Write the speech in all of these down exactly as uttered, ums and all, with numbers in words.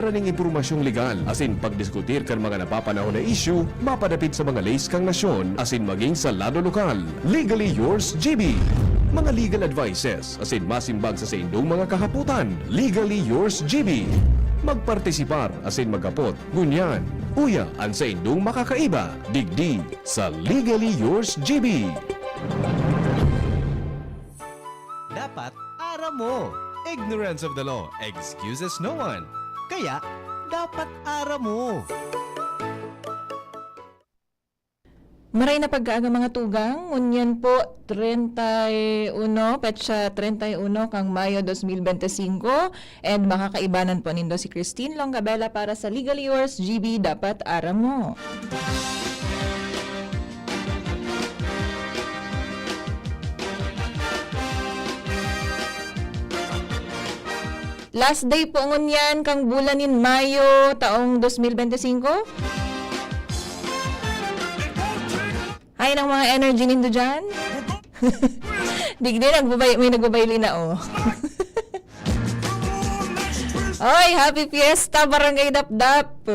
Ning impormasyong legal asin pagdiskutir kan mga napapanahon na isyu mapadapit sa mga leis kan nasyon asin magin sa lado lokal. Legally Yours G B. Mga legal advices asin masimbag sa saindong mga kahapotan. Legally Yours G B. Magpartisipar asin maghapot ngunyan. Uya an saindong makakaiba digdi sa Legally Yours G B. Dapat aram mo. Ignorance of the law excuses no one. Kaya, dapat aram mo. Maray na pagkaaga mga tugang, ngunyan po treinta y uno, petsa treinta y uno kang Mayo dos mil bente singko, and makakaibanan po nindo si Christine Longabela para sa Legally Yours G B Dapat Aram Mo. Last day po ngunyan kang bulan nin Mayo taong dos mil bente singko. Hay nang mga energy nindo dyan. Digdi, nagbabay, may nagbabayli na, oh. Oy, happy fiesta, Barangay Dapdap.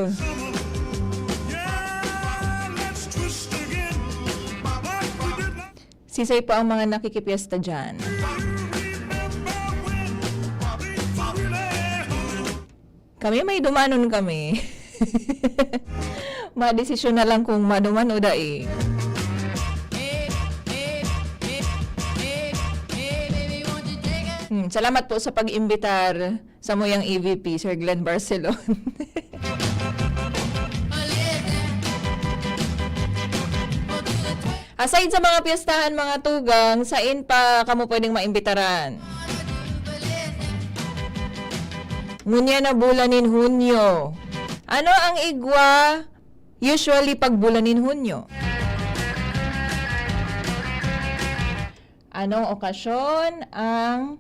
Sisay po ang mga nakikipiesta dyan. Kami may dumanon kami. Madesisyon na lang kung maduman o dai. Hmm, salamat po sa pag-imbitar sa muyang E V P, Sir Glenn Barcelon. Aside sa mga piyestahan, mga tugang, sain pa kamo pwedeng maimbitaran? Ngunyan na bulan nin Hunyo. Ano ang igwa usually pag bulan nin Hunyo? Anong okasyon ang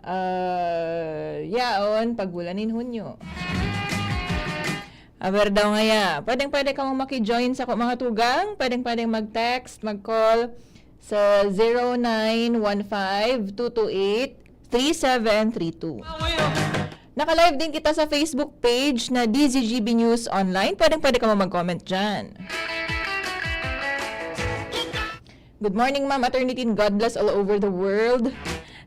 ah, yaon pag bulan nin Hunyo? Aber daw ngaya, pwedeng-pwede kamo maki-join sako, mga tugang. Pwedeng-pwedeng mag-text, mag-call sa zero nine one five two two eight three seven three two. Naka-live din kita sa Facebook page na D Z G B News Online. Pwedeng-pwede kamo mag-comment dyan. Good morning, Ma'am Attorney Tin. God bless all over the world.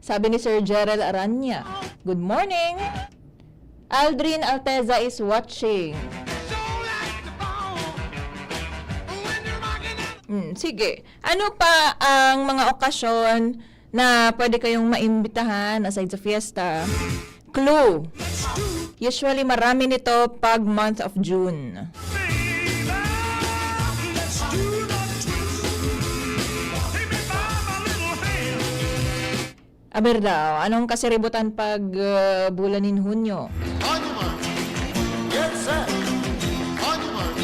Sabi ni Sir Gerald Aranya. Good morning. Aldrin Alteza is watching. Hmm, sige. Ano pa ang mga okasyon na pwede kayong maimbitahan aside sa fiesta? Clue. Usually, marami nito pag month of June. Aber daw, anong kasiributan pag uh, bulan nin Hunyo? Monument! Get set! Monument!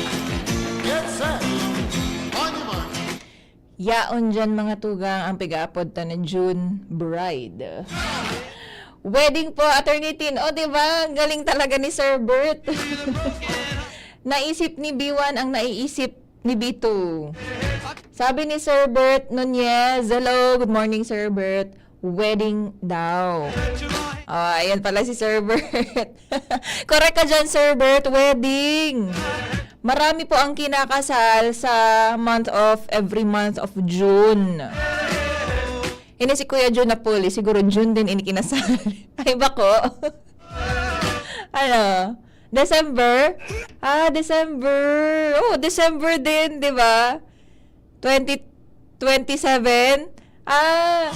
Get set! Monument! Yaon dyan, mga tugang, ang pigaapod ta na June Bride. Wedding po, Attorney Tin. O, di ba? Ang galing talaga ni Sir Bert. Naisip ni B one ang naiisip ni B two. Sabi ni Sir Bert Nunez, "Hello, good morning, Sir Bert. Wedding daw." Oh, ayan pala si Sir Bert. Correct ka dyan, Sir Bert. Wedding. Marami po ang kinakasal sa month of, every month of June. Ini si Kuya Jun Napoli, siguro June din ini kinasal. Ay, bako. Ano? December? Ah, December. Oh, December din, di ba? Twenty, twenty-seven? Ah,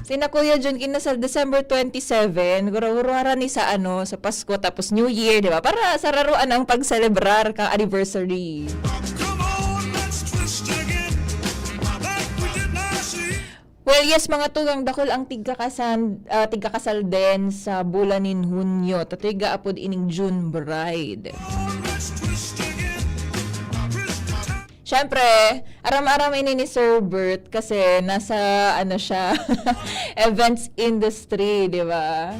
sina Kuya Jun kinasal December twenty-seven. Guro-guruharan ni sa ano, sa Pasko tapos New Year, di ba? Para sararuan ang pagselebrar kang anniversary. Well, yes, mga tugang, dakul ang tigkakasan, ah, tigkakasal din sa bulan nin Hunyo. Tatoy gaapod ining June Bride. Siyempre, aram-aram ini ni Sir Bert kasi nasa, ano siya, events industry, di ba?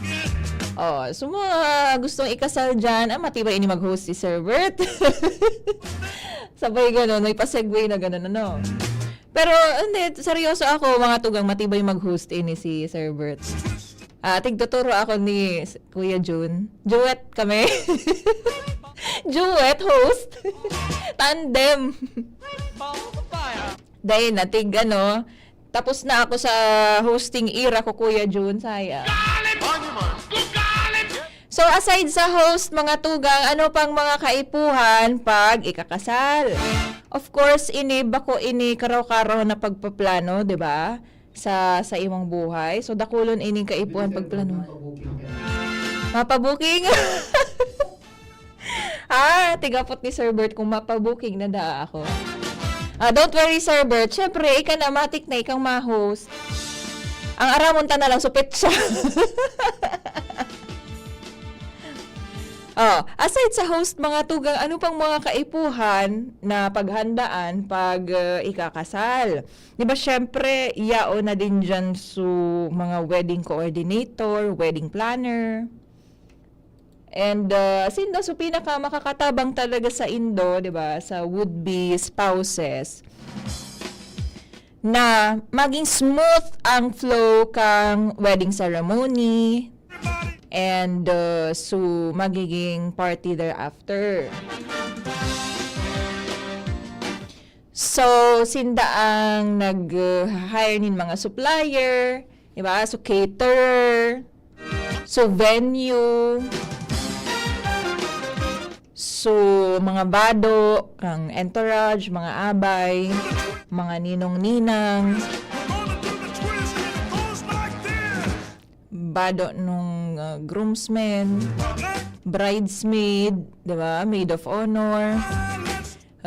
Oh, so mga gustong ikasal dyan, ah, matibay ini mag-host si Sir Bert. Sabay ganun, may pa-segue na ganun, ano? Pero, hindi, seryoso ako, mga tugang, matibay mag-host ini si Sir Bert. Ah, tigtuturo ako ni s-, Kuya Jun. Duet kami. Duet host. Tandem. Dahil na, tig ano, tapos na ako sa hosting era ko, Kuya Jun, sayang. So, aside sa host, mga tugang, ano pang mga kaipuhan pag ikakasal? Of course, ini bako ini karaw-karaw na pagpaplano, di ba? Sa, sa imong buhay. So, dakulon ining kaipuhan pagplano. Mapabuking. Ah, tigapot ni Sir Bert kung mapabuking na daa ako. Ah, don't worry, Sir Bert. Siyempre, ika na, matik na ikang ma-host. Ang aramon ta na lang, supit siya. Oh, aside sa host, mga tugang, ano pang mga kaipuhan na paghandaan pag, uh, ikakasal? Di ba, syempre, yaon na din dyan su mga wedding coordinator, wedding planner. And, uh, sinda, so, pinaka makakatabang talaga sa indo, di ba, sa would-be spouses, na maging smooth ang flow kang wedding ceremony, and, uh, so, magiging party thereafter. So, sinda ang nag, uh, hire nin mga supplier, di ba? So, caterer, so, venue, so, mga bado, kang entourage, mga abay, mga ninong-ninang, bado nung, uh, groomsmen, bridesmaid, di ba? Maid of honor,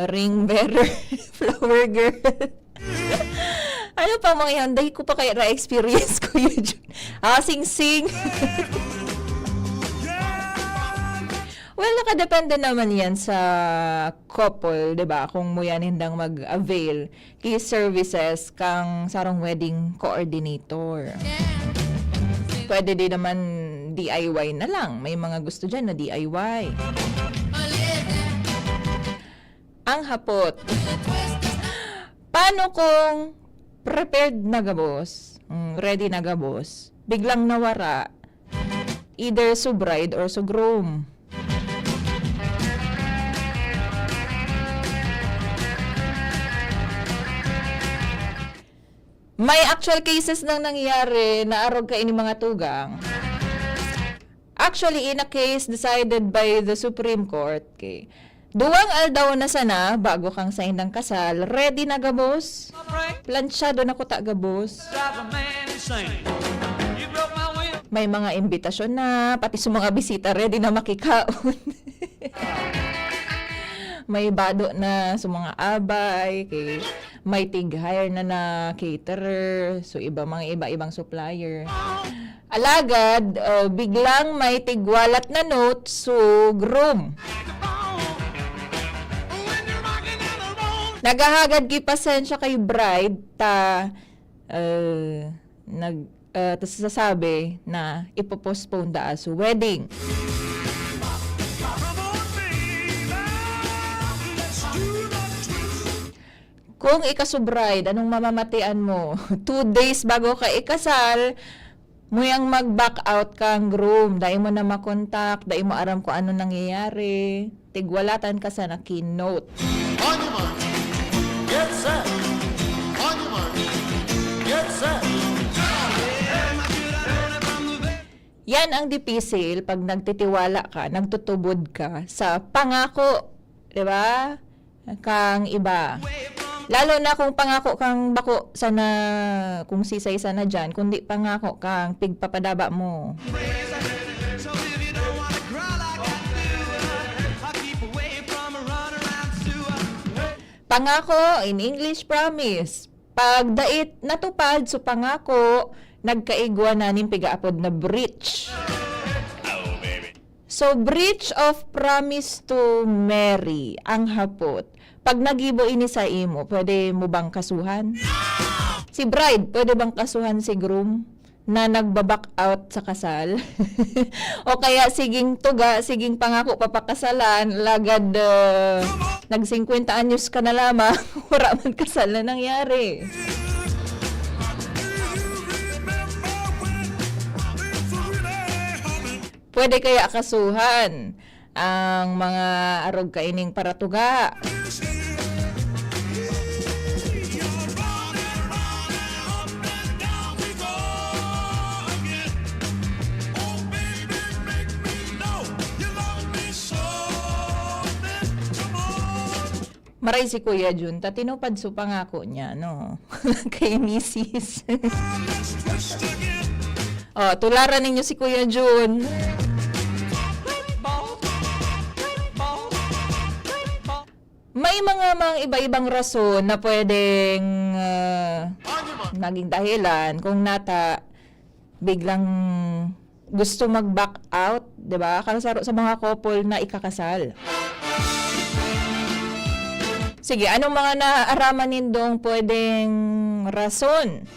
ring bearer, flower girl. Ano pa mga yan? Dahil ko pa kaya na-experience ko yun. Ah, sing-sing. Well, nakadepende naman yan sa couple, di ba? Kung muya nindang mag-avail ki services kang sarong wedding coordinator. Pwede din naman D I Y na lang. May mga gusto dyan na D I Y. Ang hapot, paano kung prepared na gabos, mm, ready na gabos, biglang nawara, either su bride or su groom? May actual cases nang nangyari na arog kaini mga tugang. Actually, in a case decided by the Supreme Court, okay, duwang aldaw na sana bago kang saindang kasal, ready na gabos. Plansyado na kuta gabos. May mga imbitasyon na, pati sa mga bisita, ready na makikaon. May bado na sa mga abay, okay. May tig-hire na na caterer, so iba, mga iba-ibang supplier. Alagad, oh, biglang may tigwalat na note, so groom. Naghahagad ki pasensya kay bride ta, eh, nag, eh, tas sasabi na ipo-postpone daa so wedding. Kung ika su bride, anong mamamatian mo? Two days bago ka ikasal, muyang mag-back out kang groom. Dai mo na makontak, dai mo aram kung ano nangyayari. Tigwalatan ka sana ki note. On your mark. Get set. On your mark. Get set. Yan ang dipisil pag nagtitiwala ka, nagtutubod ka sa pangako, di ba? Kang iba. Lalo na kung pangako kang bako sana, kung sisay sana dyan, kundi pangako kang pigpapadaba mo. Pangako, in English, promise. Pag dai natupad so pangako, nagkaigwa na nin pigaapod na breach. So, breach of promise to marry ang hapot. Pag nagibo ini sa imo, pwede mo bang kasuhan? Si bride, pwede bang kasuhan si groom na nagba-back out sa kasal? O kaya, siging tuga, siging pangako papakasalan, lagad, ah, nag-singkwenta anyos ka na lamang, wala man kasal na nangyari. Pwede kaya kasuhan ang mga arog kaining paratuga? Maray si Kuya Jun, ta tinupad so pangako niya, no? Kay misis. Oh, tularan ninyo si Kuya Jun. May mga, mga iba-ibang rason na pwedeng, ah, naging dahilan kung nata biglang gusto mag-back out, 'di ba? Kasaro sa mga couple na ikakasal. Sige, anong mga naaraman nindong pwedeng rason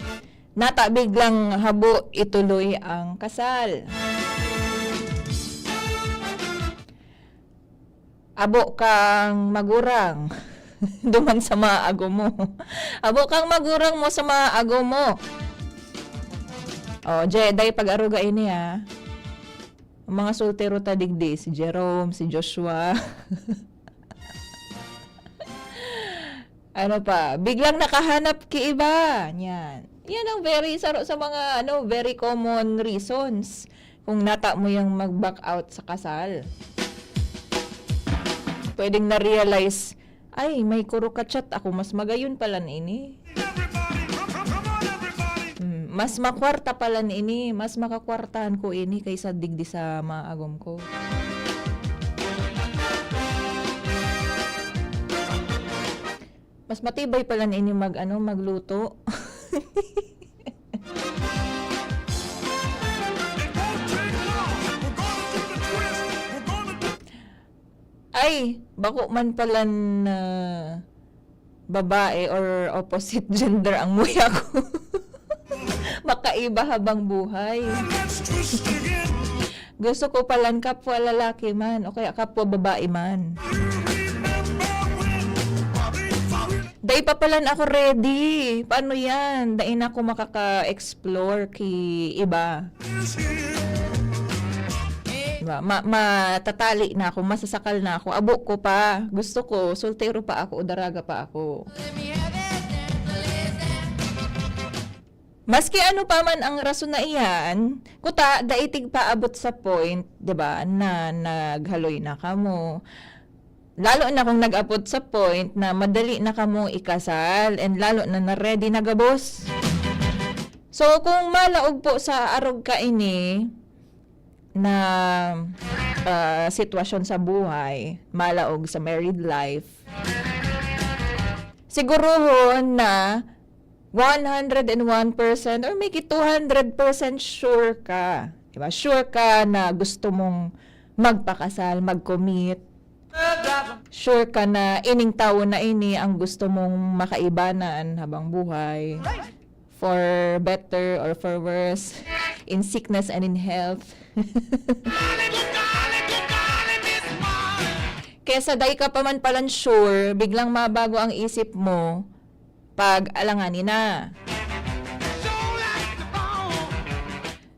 nata biglang habo ituloy ang kasal? Abo kang magurang duman sa mga agom mo. Abo kang magurang mo sa mga agom mo. Oh, Jedi, pag-aruga ini, ah. Ang mga soltero ta digdi, si Jerome, si Joshua. Ano pa? Biglang nakahanap ki iba. Yan. Yan ang very, sa, sa mga, ano, very common reasons kung nata mo yung mag-back out sa kasal. Pwedeng na-realize, "Ay, may kuro ka chat ako, mas magayon pala na ini." Mm, mas makwarta pala na ini, mas makakwartahan ko ini kaysa digdi sa mga agom ko. Mas matibay pala na ini mag, ano, magluto. Ay, bako man pala na babae or opposite gender ang muya ko. Makaiba habang buhay. Gusto ko palan kapwa lalaki man o kaya kapwa babae man. Dai pa palan ako ready. Paano yan? Dai na ako makaka-explore ki iba. Diba? Ma-, matatali na ako, masasakal na ako. Abo ko pa. Gusto ko, soltero pa ako o daraga pa ako. Maski ano pa man ang rason na iyan, kuta, dai tigpaabot sa point, 'di ba, na naghaloy na kamo. Lalo na kung nag-abot sa point na madali na kamo ikasal and lalo na na-ready na gabos. So, kung malaog po sa arog kaini na, ah, sitwasyon sa buhay, malaog sa married life, siguruhon na one hundred and one percent or maybe two hundred percent sure ka, di ba? Sure ka na gusto mong magpakasal, mag-commit. Sure ka na ining tawo na ini ang gusto mong makaibanan habang buhay. For better or for worse, in sickness and in health. Kesa dai ka pa man palan sure, biglang mabago ang isip mo, pag-alanganin na.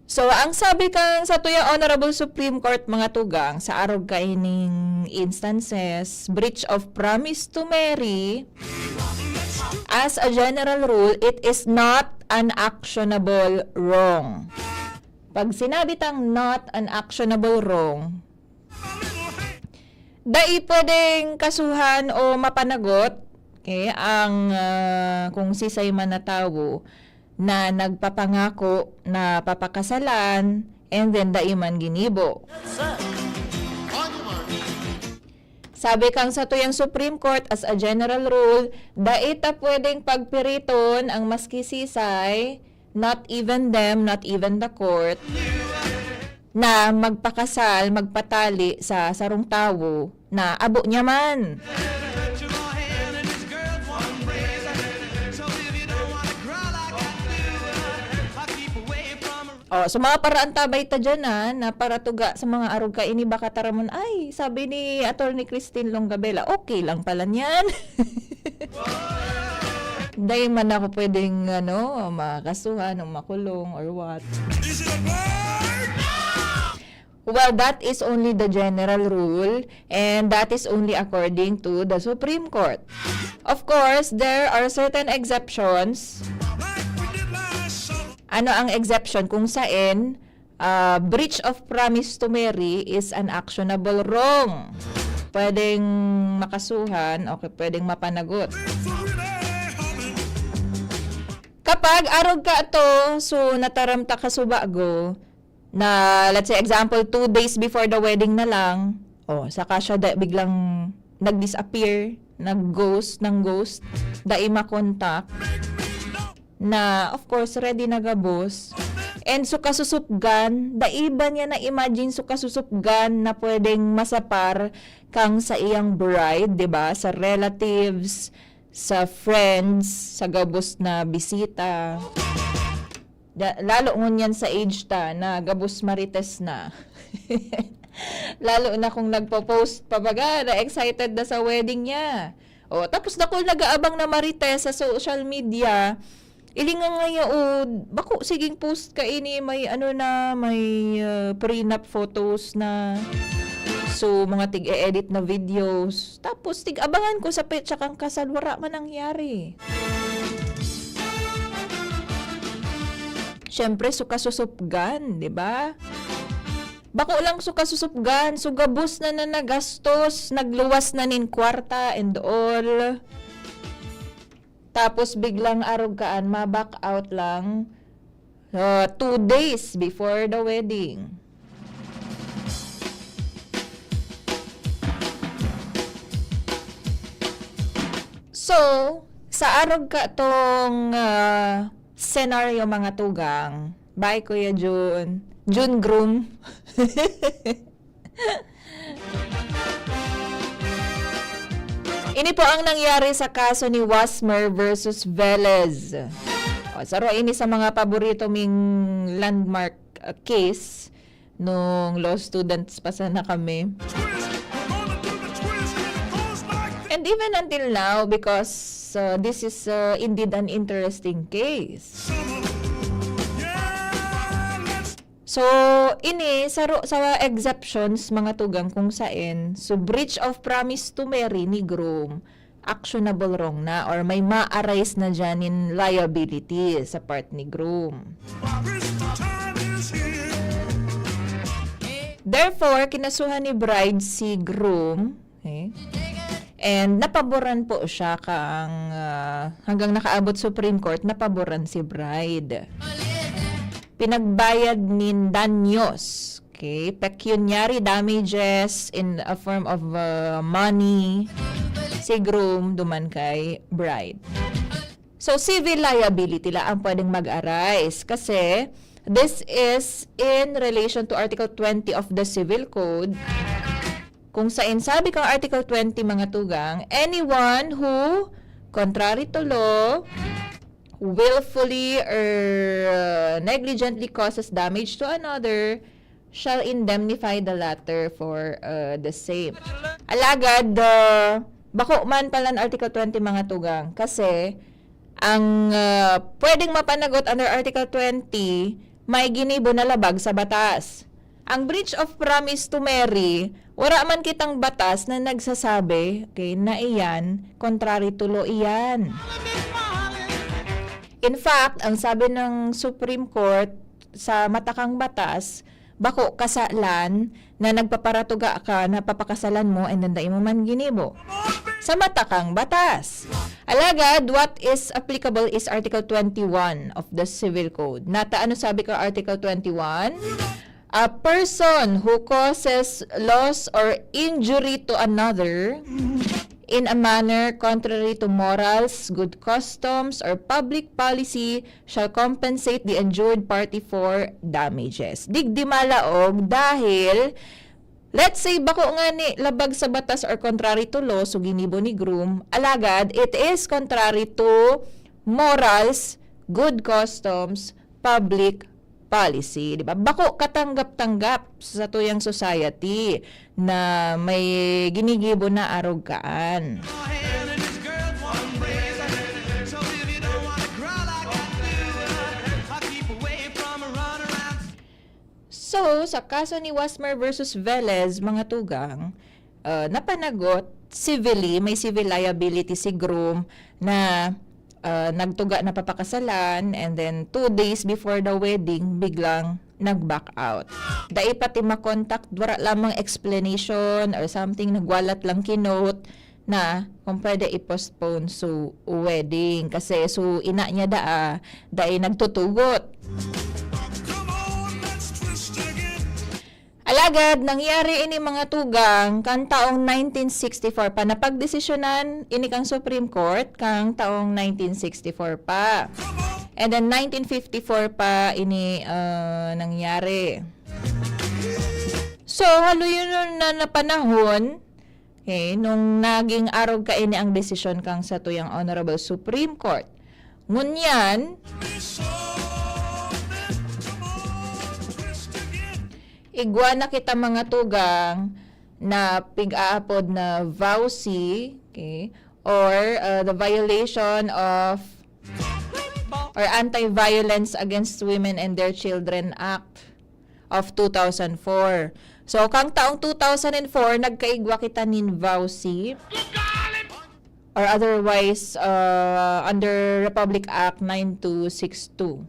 So, ang sabi kan satuyang Honorable Supreme Court, mga tugang, sa arog kaining instances, breach of promise to marry, as a general rule, it is not an actionable wrong. Pag sinabi tang not an actionable wrong, dai pwedeng kasuhan o mapanagot, okay, ang, ah, kung sisay man na tawo na nagpapangako na papakasalan and then dai man ginibo. Sabi kan satuyang Supreme Court, as a general rule, dai ta pwedeng pagpiriton ang maski sisay, not even them, not even the court, na magpakasal, magpatali sa sarong tawo na abo niya man. Oh, so mga paraantabay ta dyan, ah, na paratuga sa mga arog kaini, baka taramon, "Ay, sabi ni Attorney Christine Longabela, okay lang pala niyan." Dai man ako pwedeng, ano, makasuhan o makulong or what. Is it a bird? Well, that is only the general rule, and that is only according to the Supreme Court. Of course, there are certain exceptions. Ano ang exception? Kung saen, ah, breach of promise to marry is an actionable wrong. Pwedeng makasuhan o pwedeng mapanagot. Kapag arog ka to, so nataram ta kasubago, na, let's say, example, two days before the wedding na lang, oh, saka siya da-, biglang nag-disappear, nag-ghost, nang-ghost, dai makontak, na, of course, ready na gabos. And so, kasusupgan, dai ba niya na-imagine so kasusupgan na pwedeng masapar kang sa iyang bride, di ba? Sa relatives, sa friends, sa gabos na bisita. Da-, lalo ngunyan sa age ta na gabos marites na. Lalo na kung nagpo-post pa baga na excited na sa wedding niya. O, tapos dakul nag-aabang na marites sa social media. Ilinga ngaya o, bako siging post ka ini, may ano na, may, ah, prenup photos na. So, mga tig-e-edit na videos. Tapos, tig-abangan ko sa petsa kang kasal, wara man nangyari. Siyempre, so kasusupgan, di ba? Bako lang so kasusupgan, so gabos na na nagastos, nagluwas na nin kwarta and all. Tapos biglang arog kaan, ma-back out lang, ah, two days before the wedding. So, sa arog ka tong, ah, senaryo, mga tugang, bye, Kuya Jun. Jun Groom. Ini po ang nangyari sa kaso ni Wasmer versus Velez. O, saro ini sa mga paborito ming landmark, uh, case nung law students pa sana kami. And even until now, because, uh, this is, uh, indeed an interesting case. So, ini, saro sa exceptions, mga tugang, kung saen, so, breach of promise to marry ni groom, actionable wrong na, or may ma-arise na dyan in liability sa part ni groom. Therefore, kinasuhan ni bride si groom, okay? And napaboran po siya kang, ah, hanggang nakaabot Supreme Court, napaboran si bride. Pinagbayad nin danyos, okay? Pecuniary damages in a form of, ah, money, si groom duman kay bride. So, civil liability la ang pwedeng mag-arise kasi this is in relation to Article twenty of the Civil Code, kung saen sabi kang Article twenty, mga tugang, anyone who, contrary to law, willfully or, uh, negligently causes damage to another shall indemnify the latter for, uh, the same. Alagad, uh, bako man pala an Article twenty, mga tugang, kasi ang, uh, pwedeng mapanagot under Article twenty, may ginibo na labag sa batas. Ang breach of promise to marry, wara man kitang batas na nagsasabi, okay, na iyan, contrary to law iyan. In fact, ang sabi ng Supreme Court, sa matakang batas, bako kasalan na nagpaparatuga ka na papakasalan mo and then dai mo man ginibo. Sa matakang batas. Alagad, what is applicable is Article twenty-one of the Civil Code. Nata, ano sabi ka Article twenty-one? A person who causes loss or injury to another in a manner contrary to morals, good customs, or public policy shall compensate the injured party for damages. Digdi malaog dahil, let's say, bako nga ni labag sa batas or contrary to law, so ginibo ni groom, alagad, it is contrary to morals, good customs, public policy, di ba? Bako katanggap-tanggap sa tuyang society na may ginigibo na arugkaan. So, sa kaso ni Wasmer versus Velez, mga tugang, ah, napanagot civilly, may civil liability si groom na, ah, nagtuga na papakasalan, and then two days before the wedding, biglang nag-back out. Dai pati makontak, wala lamang explanation or something, nagwalat lang kinote na kung pwede i-postpone so wedding. Kasi so ina niya daa, dai nagtutugot. Alagad, nangyari ini, mga tugang, kan taong nineteen sixty-four pa. Napagdesisyonan ini kan Supreme Court kan taong nineteen sixty-four pa. And then nineteen fifty-four pa ini, ah, nangyari. So, haluyon na na panahon, okay, nung naging arog kaini ang desisyon kan satuyang Honorable Supreme Court. Ngunyan, igwa na kita, mga tugang, na pig-aapod na VAWC, okay, or, uh, the violation of or Anti-Violence Against Women and Their Children Act of two thousand four. So, kang taong two thousand and four, nagkaigwa kita nin VAWC, or otherwise, uh, under Republic Act nine two six two.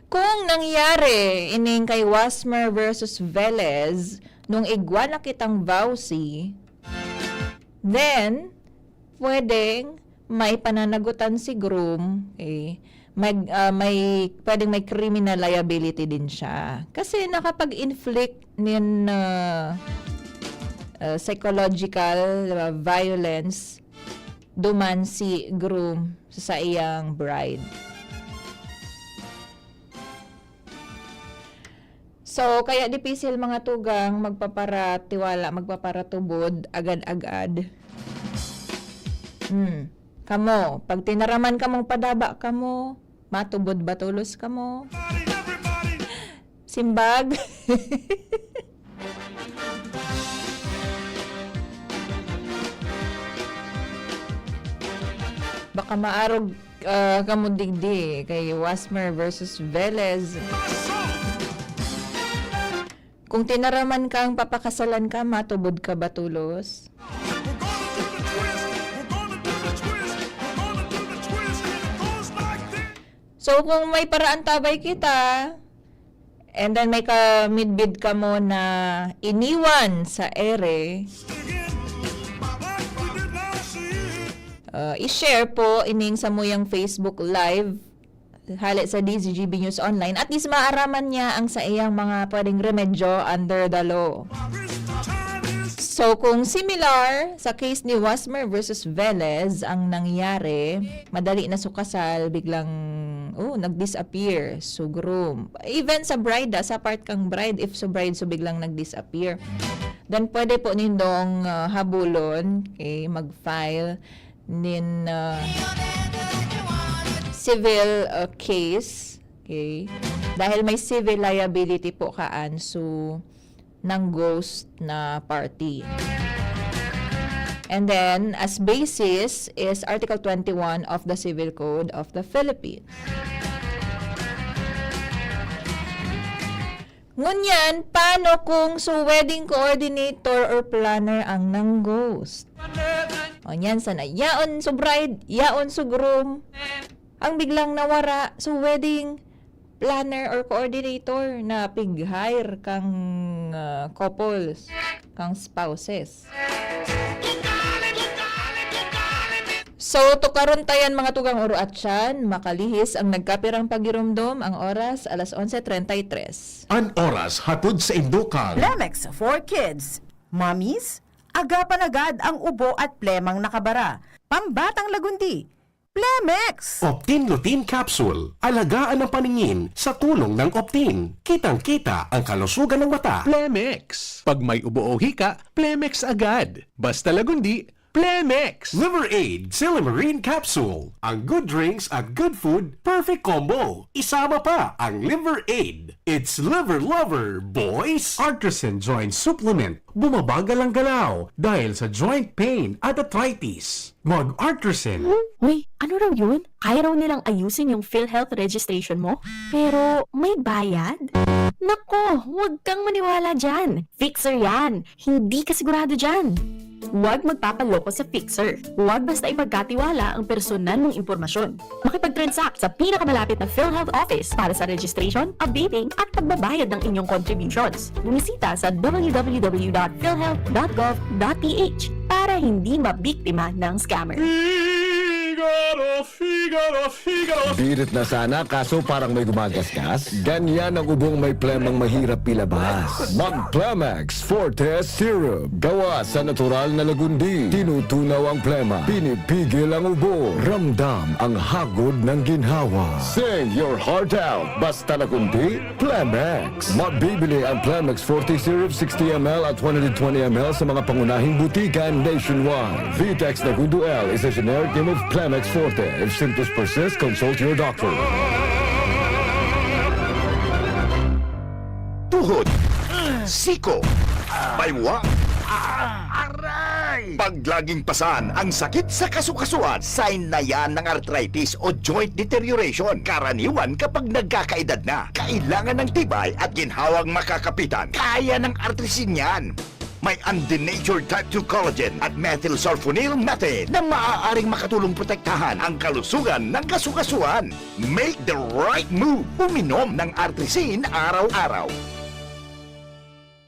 Kung nangyari ining kay Wasmer versus Velez, nung igwa na kitang VAWC, then, pwedeng may pananagutan si groom, eh, may, ah, may, pwedeng may criminal liability din siya. Kasi nakapag-inflict nin, ah, ah, psychological, ah, violence duman si groom sa saiyang bride. So, kaya dipisil, mga tugang, magpaparatiwala, magpaparatubod, agad-agad. Hmm. Kamo, pag tinaraman kamong padaba kamo, matubod ba tolos kamo? Simbag? Baka maarog, ah, kamo digdi kay Wasmer versus Velez. Kung tinaraman kang papakasalan ka, matubod ka ba tolos? So, kung may paraantabay kita, and then may kamidbid kamo na iniwan sa ere, ah, i-share po ining samuyang Facebook Live hale sa D Z G B News Online. At least maaraman niya ang saiyang mga pwedeng remedyo under the law. So, kung similar sa case ni Wasmer versus Velez ang nangyari, madali na so kasal, biglang, oh, nag-disappear so groom. Even sa bride, ah, sa part kang bride, if so bride, so biglang nag-disappear. Then, pwede po nindong, ah, habulon, okay, mag-file nin, ah, civil, ah, case, okay? Dahil may civil liability po kaan, so, ng ghost na party. And then, as basis is Article twenty-one of the Civil Code of the Philippines. Ngunyan, paano kung so wedding coordinator or planner ang nang-ghost? O, nyan sana. Yaon so bride, yaon so groom. Ang biglang nawara, so wedding planner or coordinator na pig-hire kang, ah, couples, kang spouses. So, tukaron ta yan, mga tugang oro at tiyan, makalihis ang nagkapirang pagiromdom, ang oras, alas onse treinta y tres. An oras hatod sa indo kan Plemex for Kids. Mommies, agapan agad ang ubo at plemang nakabara. Pambatang lagundi, Plemex! Optin Lutein Capsule. Alagaan ang paningin sa tulong ng Optin. Kitang-kita ang kalusugan ng mata. Plemex. Pag may ubo o hika, Plemex agad. Basta lagundi, Plemex! Liver Aid, Silimarin Capsule. Ang good drinks at good food, perfect combo. Isama pa ang Liver Aid. It's Liver Lover, boys! Artisan Joint Supplement. Bumabagal ang galaw dahil sa joint pain at arthritis. Mag-Artisan. Uy, ano raw yun? Kaya raw nilang ayusin yung PhilHealth registration mo, pero may bayad? Nako, huwag kang maniwala dyan. Fixer yan. Hindi ka sigurado dyan. Huwag magpapaloko sa Fixer. Huwag basta ipagkatiwala ang personal mong impormasyon. Makipag-transact sa pinakamalapit na PhilHealth office para sa registration, updating, at pagbabayad ng inyong contributions. Bumisita sa w w w dot philhealth dot gov dot p h para hindi mabiktima ng scammer. Figaro, Figaro, Figaro. Birit na sana, kaso parang may gumagasgas. Ganyan ang ubong may plemang mahirap ilabas. Mag-Plemex Forte Syrup. Gawa sa natural na lagundi. Tinutunaw ang plema. Pinipigil ang ubo. Ramdam ang hagod ng ginhawa. Sing your heart out. Basta lagundi, Plemex. Mabibili ang Plemex Forte Syrup sixty m l at one hundred twenty m l sa mga pangunahing butika nationwide. Vitex Lagundo L is a generic name of Plemex Forte. If symptoms persist, consult your doctor. Tuhod, siko, baywa, aray! Pag laging pasan ang sakit sa kasukasuan, sign na yan ng arthritis o joint deterioration. Karaniwan kapag nagkakaedad na, kailangan ng tibay at ginhawang makakapitan. Kaya ng Artrisin yan. May undenatured type two collagen at methylsulfonyl methane na maaaring makatulong protektahan ang kalusugan ng kasukasuan. Make the right move. Uminom ng Artrisin araw-araw.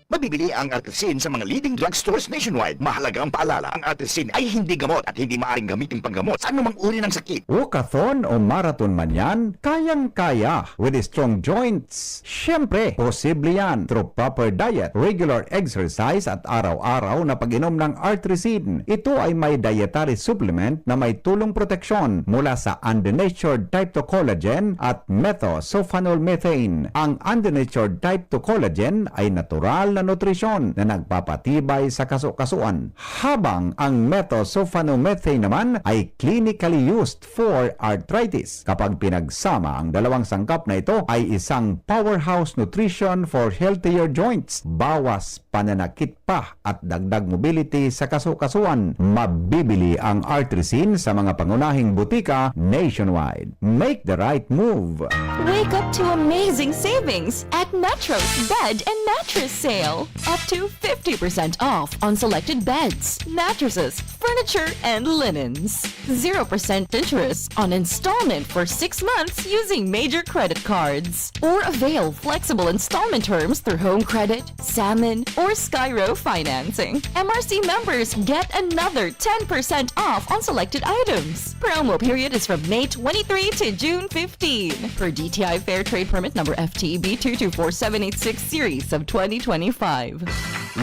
Mabibili ang Artrisin sa mga leading drugstores nationwide. Mahalaga ang paalala, ang Artrisin ay hindi gamot at hindi maaaring gamitin panggamot sa anumang uri ng sakit. Walkathon o marathon man yan, kayang-kaya with strong joints. Siyempre, posible yan through proper diet, regular exercise at araw-araw na pag-inom ng Artrisin. Ito ay may dietary supplement na may tulong proteksyon mula sa undenatured type two collagen at methylsulfonyl methane. Ang undenatured type two collagen ay natural na nutrisyon na nagpapatibay sa kasukasuan, habang ang methylsulfonyl methane naman ay clinically used for arthritis. Kapag pinagsama, ang dalawang sangkap na ito ay isang powerhouse nutrition for healthier joints. Bawas pananakit pa at dagdag mobility sa kasukasuan. Mabibili ang Artrisin sa mga pangunahing butika nationwide. Make the right move. Wake up to amazing savings at Metro's Bed and Mattress Sale. Up to fifty percent off on selected beds, mattresses, furniture, and linens. Zero percent interest on installment for six months using major credit cards. Or avail flexible installment terms through Home Credit, Salmon, or Skyro financing. M R C members get another ten percent off on selected items. Promo period is from May twenty-three to June fifteen. Per D T I Fair Trade Permit number F T E B two two four seven eight six series of twenty twenty-five.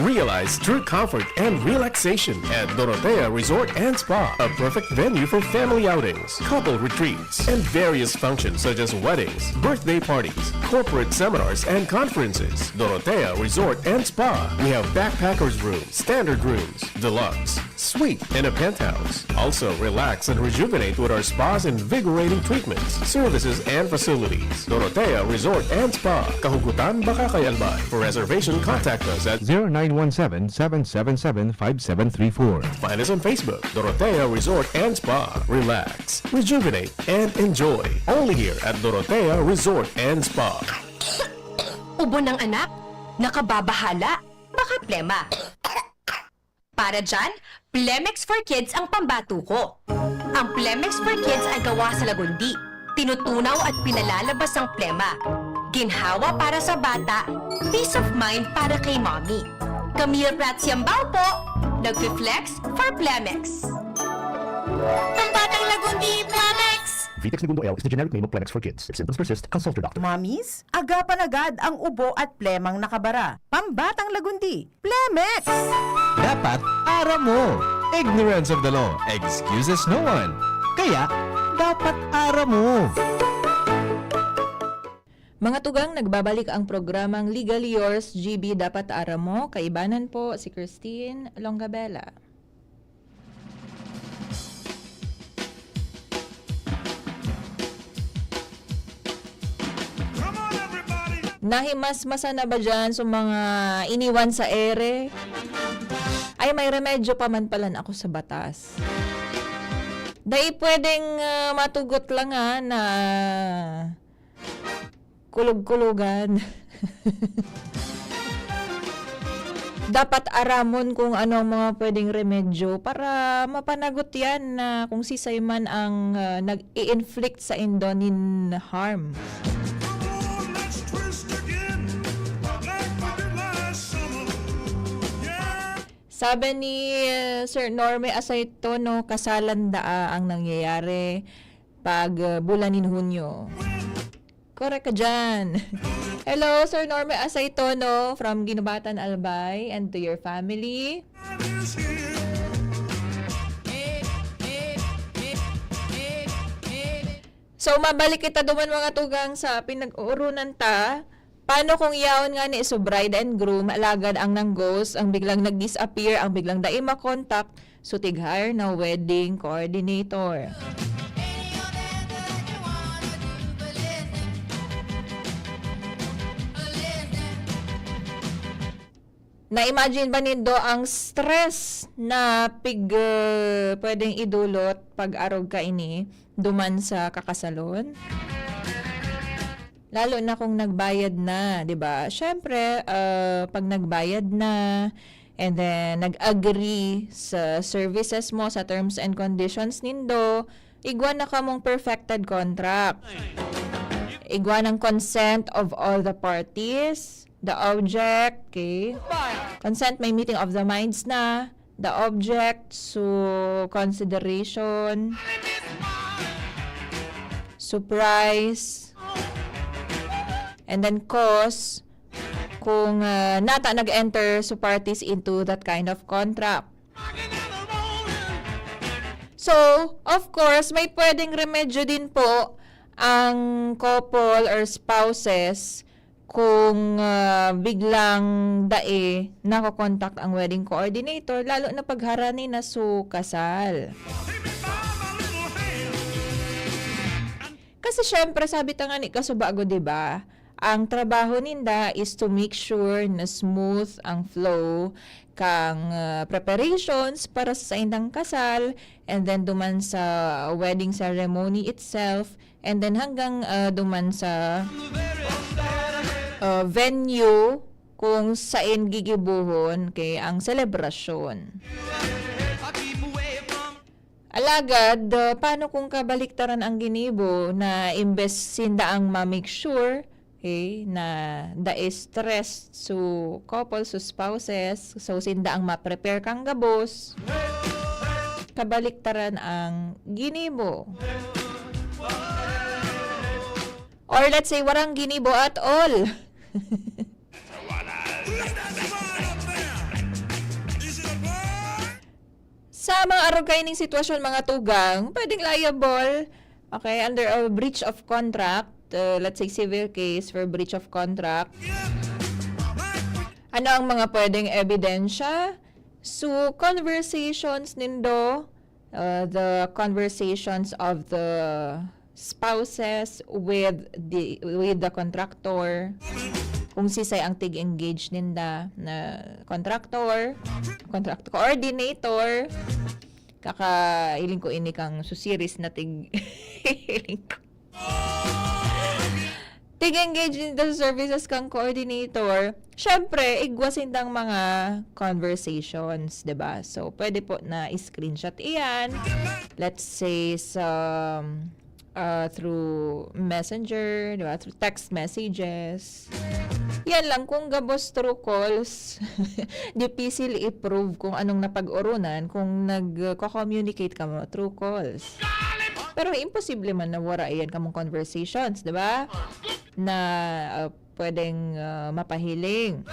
Realize true comfort and relaxation at Dorotea Resort and Spa, a perfect venue for family outings, couple retreats, and various functions such as weddings, birthday parties, corporate seminars, and conferences. Dorotea Resort and Spa. We have backpackers room, standard rooms, deluxe, suite, and a penthouse. Also, relax and rejuvenate with our spa's invigorating treatments, services, and facilities. Dorotea Resort and Spa, Kahugutan, Bacacay, Albay. For reservation, contact us at zero nine one seven, seven seven seven, five seven three four. Find us on Facebook, Dorotea Resort and Spa. Relax, rejuvenate, and enjoy. Only here at Dorotea Resort and Spa. Ubo ng anak? Nakababahala? Baka plema. Para dyan, Plemex for Kids ang pambato ko. Ang Plemex for Kids ay gawa sa lagundi, tinutunaw at pinalalabas ang plema. Ginhawa para sa bata, peace of mind para kay mommy. Camille Prats Yambao po, nagfi-flex for Plemex. Pambatang lagundi, Plemex! Vitex Negundo L is the generic name of Plemex for Kids. If symptoms persist, consult your doctor. Mommies, agapan agad ang ubo at plemang nakabara. Pambatang lagundi, Plemex! Dapat aram mo. Ignorance of the law excuses no one. Kaya, dapat aram mo. Mga tugang, nagbabalik ang programang Legally Yours, G B Dapat Aram Mo. Kaibanan po si Christine Longabella. Nahimasmasan na ba dyan sa mga iniwan sa ere? Ay, may remedyo pa man palan ako sa batas. Dai pwedeng, ah, matugot lang, ah, na kulog-kulogan. Dapat aramon kung ano ang mga pwedeng remedyo para mapanagot yan na kung sisay man ang, ah, nag-i-inflict saindo nin harm. Sabi ni, ah, Sir Norme Asaytono, kasalan daa ang nangyayari pag, ah, bulan nin Hunyo. Korek ka dyan. Hello, Sir Norme Asaytono from Guinobatan, Albay, and to your family. So, mabalik kita duman, mga tugang, sa pinag-uurunan ta. Paano kung yaon nga ni so bride and groom, alagad ang nang-ghost, ang biglang nag-disappear, ang biglang dai makontak, so tig-hire na wedding coordinator? Na-imagine ba nindo ang stress na pig-, pwedeng idulot pag arog kaini duman sa kakasalon? Lalo na kung nagbayad na, di ba? Siyempre, ah, pag nagbayad na, and then nag-agree sa services mo, sa terms and conditions nindo, igwa na kamong perfected contract. Igwa ng consent of all the parties, the object, okay? Consent, may meeting of the minds na. The object, so consideration, so price, and then cost, kung, ah, nata nag-enter so parties into that kind of contract. So, of course, may pwedeng remedyo din po ang couple or spouses kung, ah, biglang dai nako-contact ang wedding coordinator, lalo na pag harani na so kasal. Kasi syempre, sabi ta nga ni kasubago, di ba? Ang trabaho ninda is to make sure na smooth ang flow kang, ah, preparations para sa saindang kasal, and then duman sa wedding ceremony itself, and then hanggang, ah, duman sa, ah, venue kung sain gigibohon kay ang selebrasyon. Alagad, ah, paano kung kabaliktaran ang ginibo na imbes sinda ang ma-make sure, okay, na dai stressed so couple, so spouses, so sinda ang ma-prepare kan gabos, kabaliktaran ang ginibo? Or let's say, warang ginibo at all. Sa mga arog kaining sitwasyon, mga tugang, pwedeng liable, okay, under a breach of contract, uh, let's say civil case for breach of contract. Ano ang mga pwedeng ebidensya? So, conversations nindo, uh, the conversations of the spouses with the, with the contractor, kung sisay ang tig-engage ninda na contractor, contract coordinator, kakahiling ko ini kang so series na tig-, hiling ko. Tig-engage ninda sa services kang coordinator, syempre, igwa sindang mga conversations, 'di ba? So, pwede po na screenshot iyan. Let's say, sa, ah, through messenger, 'di ba? Through text messages. Yan lang, kung gabos through calls, dipisil i-prove kung anong napag-oronan kung nagko-communicate kamo through calls. Pero imposible man na wara iyan kamong conversations, 'di ba? Na, ah, pwedeng, ah, mapahiling.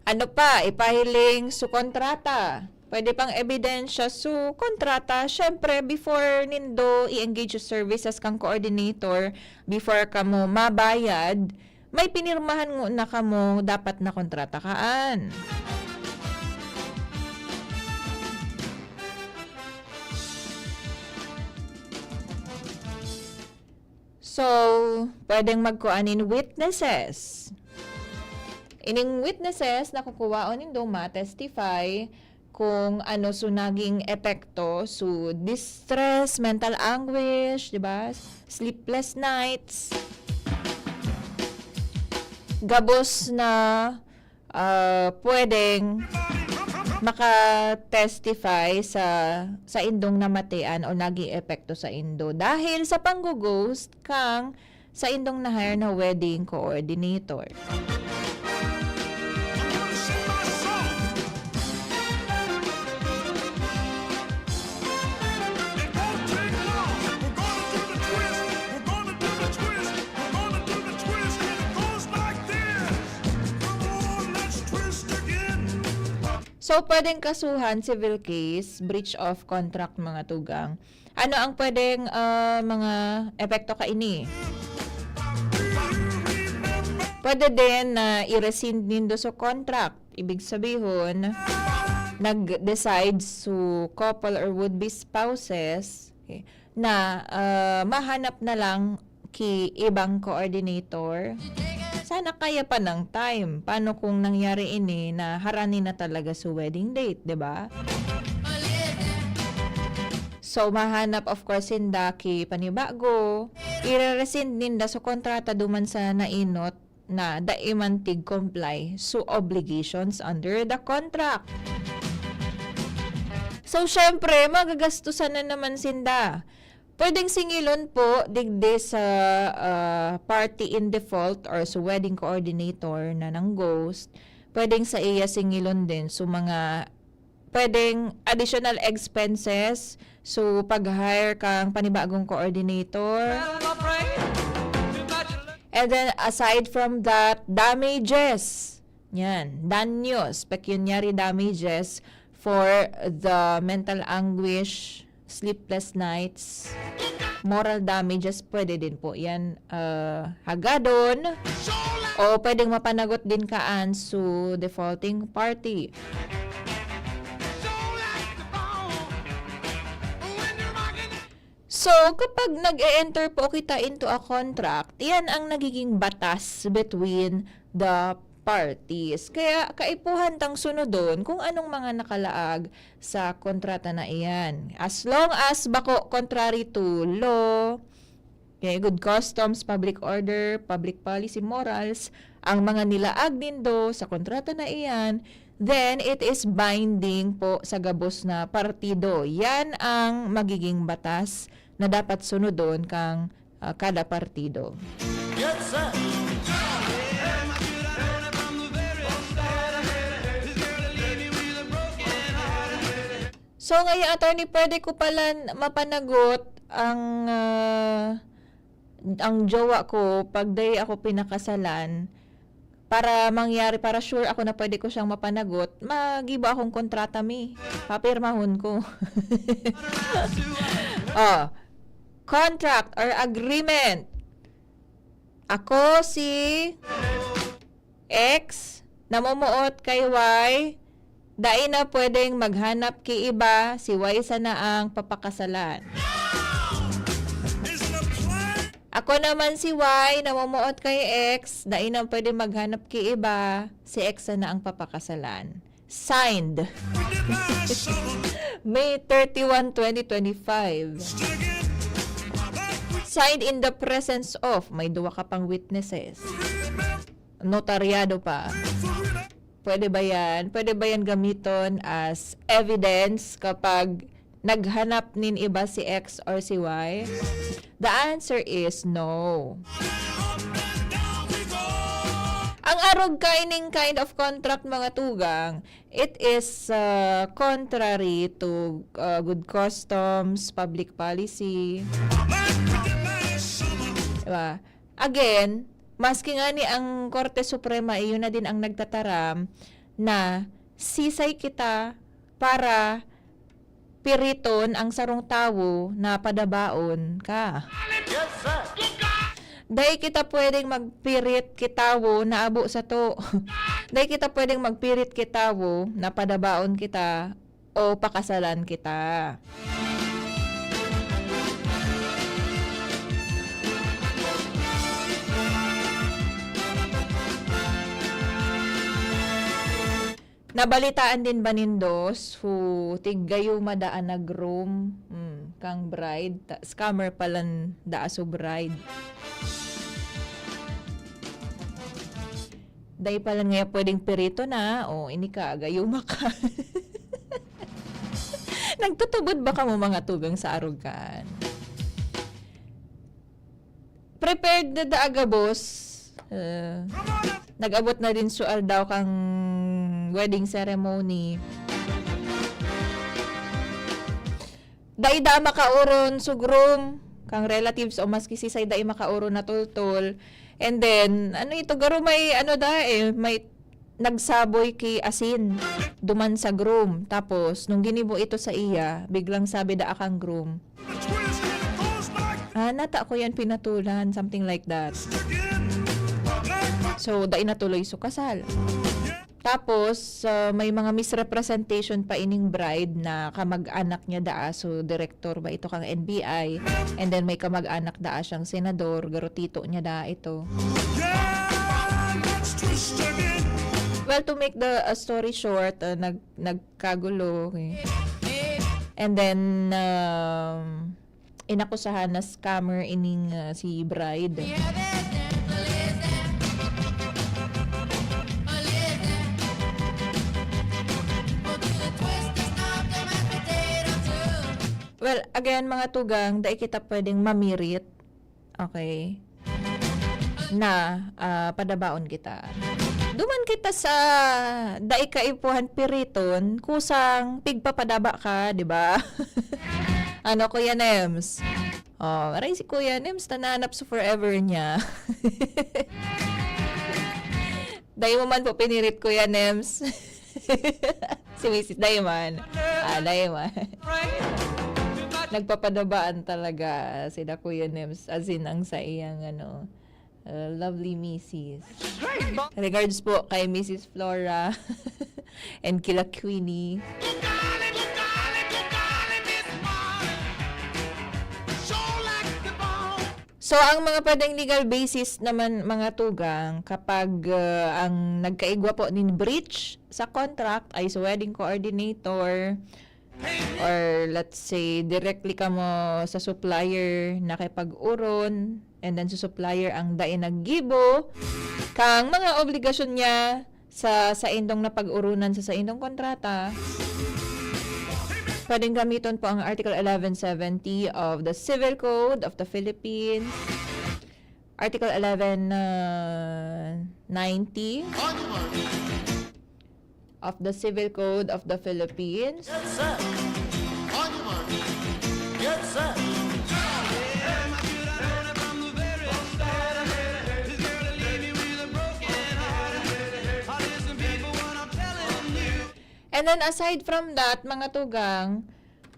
Ano pa? Ipahiling so kontrata. Pwede pang ebidensya so kontrata. Syempre, before nindo i-engage sa services kang coordinator, before kamo mabayad, may pinirmahan ngona kamo dapat na kontrata kaan. So, pwedeng magkua nin witnesses. Ining witnesses na kukuwaon nindo ma-testify kung ano so naging epekto, so distress, mental anguish, di ba? Sleepless nights. Gabos na ah, pwedeng maka-testify sa, sa indong namatean o naging epekto sa indo dahil sa panggo-ghost kang sa indong na-hire na wedding coordinator. So, pwedeng kasuhan, civil case, breach of contract, mga tugang. Ano ang pwedeng, ah, mga epekto kaini? Pwede din na i-rescind nindo so contract. Ibig sabihon, nag-decide so couple or would-be spouses, okay, na, ah, mahanap na lang ki ibang coordinator. Sana kaya pa ng time. Paano kung nangyari ini na harani na talaga sa wedding date, di ba? So, mahanap, of course, sinda ki panibago. Ire-rescind ninda sa kontrata duman sa nainot na dai man tig-comply sa obligations under the contract. So, syempre, magagastusan na naman sinda. Pwedeng singilon po digdi sa, ah, party in default or sa wedding coordinator na nang-ghost. Pwedeng sa iya singilon din. So, mga pwedeng additional expenses. So, pag-hire kang panibagong coordinator. And then, aside from that, damages. Yan, danyos, pecuniary damages for the mental anguish, sleepless nights, moral damages, pwede din po yan, ah, hagadon. O pwedeng mapanagot din kaan su defaulting party. So, kapag nag-e-enter po kita into a contract, yan ang nagiging batas between the parties. Kaya kaipuhan tang sunodon kung anong mga nakalaag sa kontrata na iyan. As long as bako contrary to law, okay, good customs, public order, public policy, morals, ang mga nilaag nindo sa kontrata na iyan, then it is binding po sa gabos na partido. Yan ang magiging batas na dapat sunodon kang, ah, kada partido. Yes, sir. So, ngayon, attorney, pwede ko pala n-, mapanagot ang, ah, ang jowa ko pag dai ako pinakasalan para mangyari, para sure ako na pwede ko siyang mapanagot, magibo akong kontrata, mi. Papirmahon ko. Oh, contract or agreement. Ako si X, namumuot kay Y, dai na pwedeng maghanap ki iba, si Y sana ang papakasalan. Ako naman si Y, namumuot kay X, dai na pwedeng maghanap ki iba, si X sana ang papakasalan. Signed. May thirty-one, twenty twenty-five. Signed in the presence of, may duwa ka pang witnesses. Notaryado pa. Pwede ba yan? Pwede ba yan gamiton as evidence kapag naghanap nin iba si X or si Y? The answer is no. Ang arog kaining kind of contract, mga tugang, it is, uh, contrary to, uh, good customs, public policy. Diba? Again, maski nga ni ang Korte Suprema, iyon na din ang nagtataram na sisay kita para piriton ang sarong tawo na padabaon ka. Yes, sir. Dai kita pwedeng magpirit ki tawo na abo sato. Dai kita pwedeng magpirit ki tawo na padabaon kita o pakasalan kita. Nabalitaan din ba nindo su tiggayuma daa nag-groom, hmm, kang bride? Ta scammer palan daa su bride. Dai palan ngaya pwedeng pirito na, o ini ka, gayuma ka. Nagtutubod ba kamo mga tugang sa arugan? Prepared na daa gabos. Ah, nag-abot na din su aldaw kang wedding ceremony. Dai daa makauron su groom, kang relatives o maski sisay dai makauron na tultol. And then, ano ito, garo may ano da eh, may nagsaboy ki asin duman sa groom. Tapos, nung ginibo ito sa iya, biglang sabi daa kang groom, "Ah, nata ko yan pinatulan," something like that. So, dai natuloy su kasal. Tapos, ah, may mga misrepresentation pa ining bride na kamag-anak niya daa su direktor ba ito kang N B I, and then may kamag-anak daa siyang senador, garo tito niya daa ito. Well, to make the, ah, story short, ah, nag-, nagkagulo, okay. And then, um, inakusahan na scammer ining, ah, si bride. Well, again, mga tugang, dai kita pwedeng mamirit. Okay. Na, ah, padabaon kita. Duman kita sa dai kaipuhan piriton, kusang pigpapadaba ka, di ba? Ano, Kuya Nems? Oh, aray si Kuya Nems, nananap sa forever niya. Dai mo man po pinirit, Kuya Nems. Si Misis Diamond. Ah, Diamond. Nagpapadabaan talaga sila Kuya Nems, as in, ang sa iyang, ano, uh, lovely misis. Regards po kay Misis Flora and kila Queenie. So, ang mga pwedeng legal basis naman, mga tugang, kapag, ah, ang nagkaigwa po nin breach sa contract ay sa wedding coordinator, or let's say, directly kamo sa supplier nakipag-oron, and then sa supplier ang dai naggibo kang mga obligasyon niya, sa saindong napag-oronan sa saindong kontrata, pwedeng gamiton po ang Article eleven seventy of the Civil Code of the Philippines, Article eleven, uh, ninety of the Civil Code of the Philippines. Get set! On your mark. Get set! And then, aside from that, mga tugang,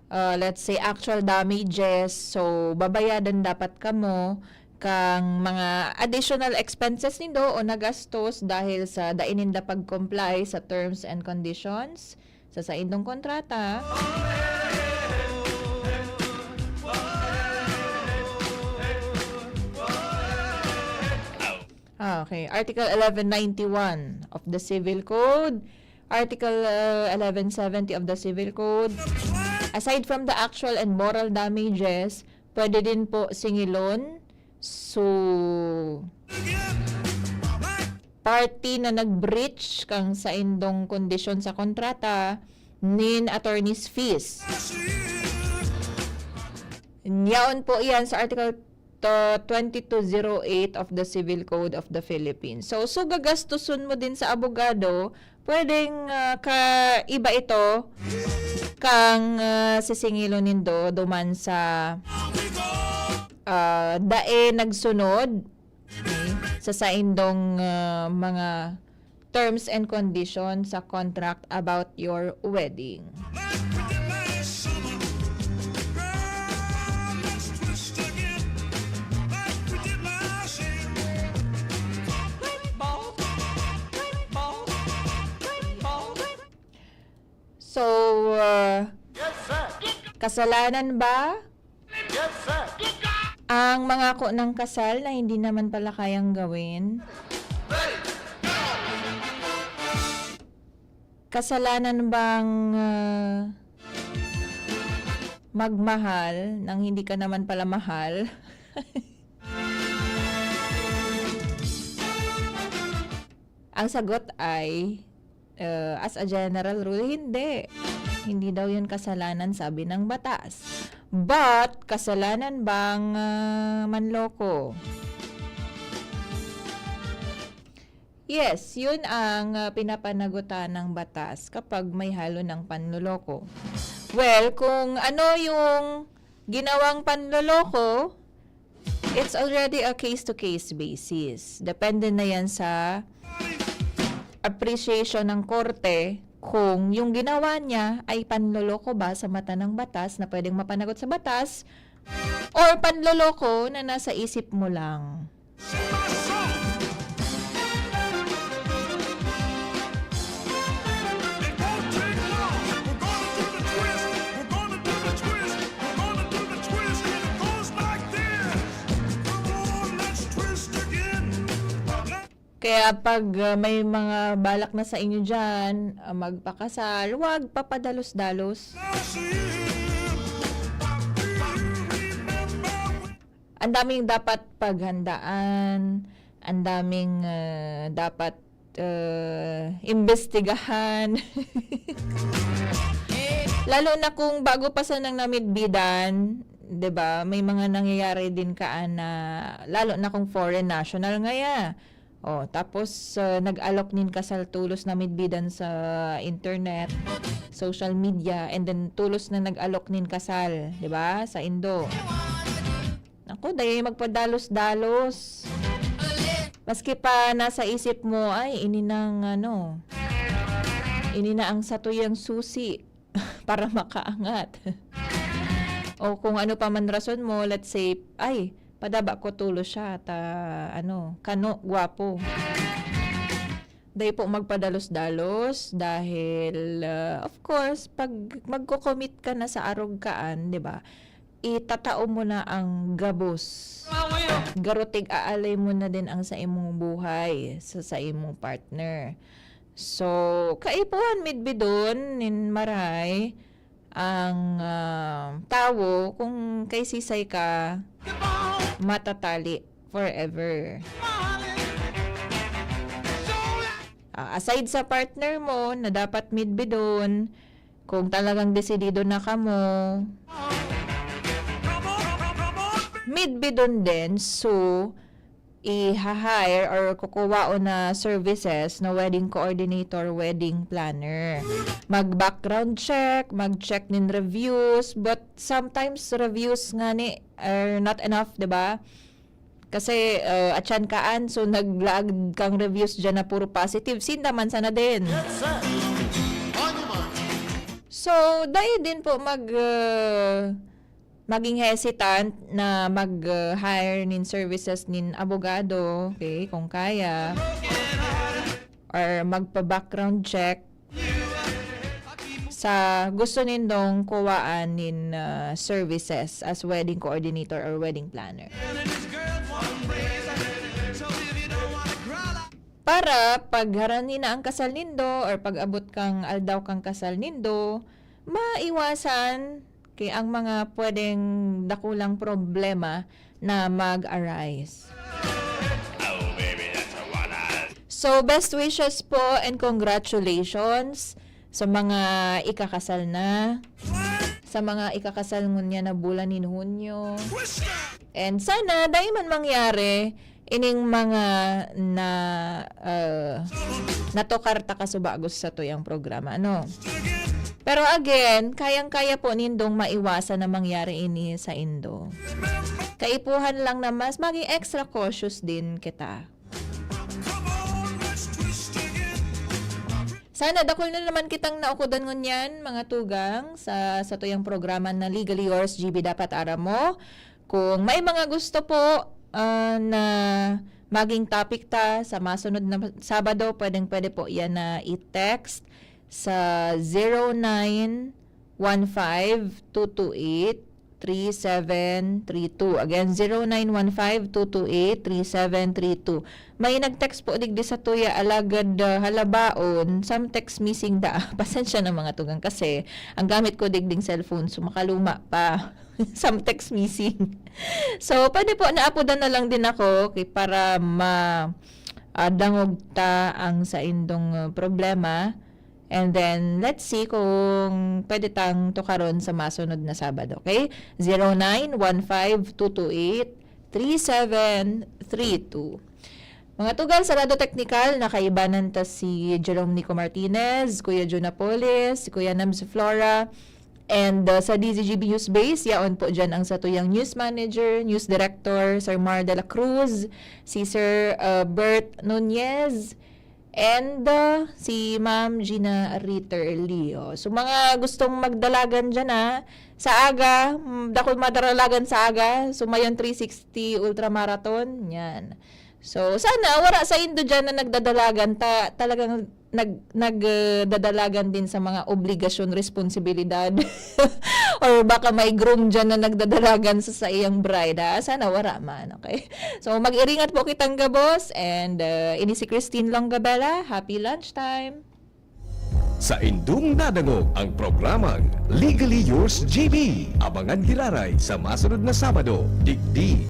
uh, let's say, actual damages, so, babayadan dapat kamo kang mga additional expenses nindo o nagastos dahil sa dai ninda pag-comply sa terms and conditions sa saindong kontrata. Ah, okay. Article eleven ninety-one of the Civil Code, Article, uh, eleven seventy of the Civil Code. Aside from the actual and moral damages, pwede din po singilon. So, party na nag-breach kang saindong kondisyon sa kontrata nin attorney's fees. Yaon po iyan sa Article to twenty-two zero eight of the Civil Code of the Philippines. So, so gagastuson mo din sa abogado, pwedeng, ah, ka-, iba ito kang, ah, sisingilon nindo duman sa, ah, dai nagsunod, okay, sa saindong, ah, mga terms and conditions sa contract about your wedding. So, uh, kasalanan ba ang mangako ng kasal na hindi naman pala kayang gawin? Kasalanan bang, ah, magmahal nang hindi ka naman pala mahal? Ang sagot ay, ah, as a general rule, hindi. Hindi daw 'yun kasalanan, sabi ng batas. But, kasalanan bang, ah, manloko? Yes, 'yun ang, ah, pinapanagutan ng batas kapag may halo ng panloloko. Well, kung ano yung ginawang panloloko, it's already a case-to-case basis. Depende na 'yan sa appreciation ng korte kung yung ginawa niya ay panloloko ba sa mata ng batas na pwedeng mapanagot sa batas or panloloko na nasa isip mo lang. Kaya pag, ah, may mga balak na sa inyo diyan, ah, magpakasal, wag papadalos-dalos. Ang daming dapat paghandaan, ang daming, ah, dapat, ah, imbestigahan. Lalo na kung bago pa sanang namidbidan, 'di ba? May mga nangyayari din kaan na, lalo na kung foreign national ngaya. Oh, tapos, ah, nag-alok nin kasal tolos namidbidan sa internet, social media, and then tolos na nag-alok nin kasal, 'di ba? Sa Indo. Naku, dai magpadalos-dalos. Maski pa nasa isip mo, "Ay, ini nang ano, ini na ang satuyang susi para makaangat." O kung ano pa man rason mo, let's say, "Ay, padaba ko tolos siya ta ano, kano, gwapo." Dai po magpadalos-dalos dahil, ah, of course, pag magko-commit ka na sa arog kaan, 'di ba? Itatao mo na ang gabos. Garo tig-aalay mo na din ang sa imong buhay, sa, sa imong partner. So, kaipuhan midbidon nin maray ang, ah, tawo kung kaisisay ka matatali forever. Ah, aside sa partner mo na dapat midbidon, kung talagang desidido na kamo, midbidon din, so, iha-hire or kukuwaon na services na wedding coordinator, wedding planner. Mag-background check, mag-check nin reviews, but sometimes reviews ngani are not enough, 'di ba? Kasi, ah, atyan kaan, so naglaag kang reviews diyan na puro positive, sinda man sana din. So, dai din po mag, ah, maging hesitant na mag, ah, hire nin services nin abogado, okay, kung kaya. Or magpa-background check sa gusto nindong kuwaan nin, ah, services as wedding coordinator or wedding planner. Para pag harani na ang kasal nindo or pag-abot kang aldaw kang kasal nindo, maiwasan kay ang mga pwedeng dakulang problema na mag-arise. So, best wishes po and congratulations sa mga ikakasal na, sa mga ikakasal ngunyan na bulan nin Hunyo. And sana, dai man mangyari ining mga na, ah, natukar ta kasubago sa satuyang programa, ano? Pero again, kayang-kaya po nindong maiwasan na mangyari ini sa indo. Kaipuhan lang na mas maging extra cautious din kita. Sana dakul na naman kitang naukodan ngunyan, mga tugang, sa satuyang programa na Legally Yours, G B Dapat Aram Mo. Kung may mga gusto po, ah, na maging topic ta sa masunod na Sabado, pwedeng-pwede po yan na i-text sa zero nine one five two two eight three seven three two. Again, zero nine one five two two eight three seven three two. May nag-text po digdi sa tuya, alagad, ah, halabaon, some text missing da. Pasensya na, mga tugang, kasi ang gamit ko digding cellphone, so makaluma pa. Some text missing. So, pwede po, naapodan na lang din ako, okay, para ma-, ah, dangog ta ang saindong, ah, problema. And then, let's see kung pwede tang tukaron sa masunod na Sabado, okay? Zero nine one five two two eight three seven three two. Mga tugang, sa lado teknikal, nakaibanan ta si Jerome Nico Martinez, Kuya Jun Napoles, si Kuya Nams Flora, and, uh, sa D Z G B News Base, yaon po dyan ang satuyang news manager, news director, Sir Mar de la Cruz, si Sir, uh, Bert Nunez, and, uh, si Ma'am Gina Ritter Leo. So, mga gustong magdalagan dyan, ah, sa aga, mm, dakul madaralagan sa aga, Sumayon three sixty Ultramarathon, yan. So, sana wala sa indo dyan na nagdadalagan, ta-, talagang nag-, nag-, uh, dadalagan din sa mga obligasyon, responsibilidad. Or baka may groom dyan na nagdadalagan sa, sa iyang bride, ha? Sana wala man, okay? So, mag-iringat po kitang gabos, and, uh, ini si Christine Longabella. Happy lunchtime! Saindong nadangog ang programang Legally Yours G B. Abangan giraray sa masunod na Sabado, digdi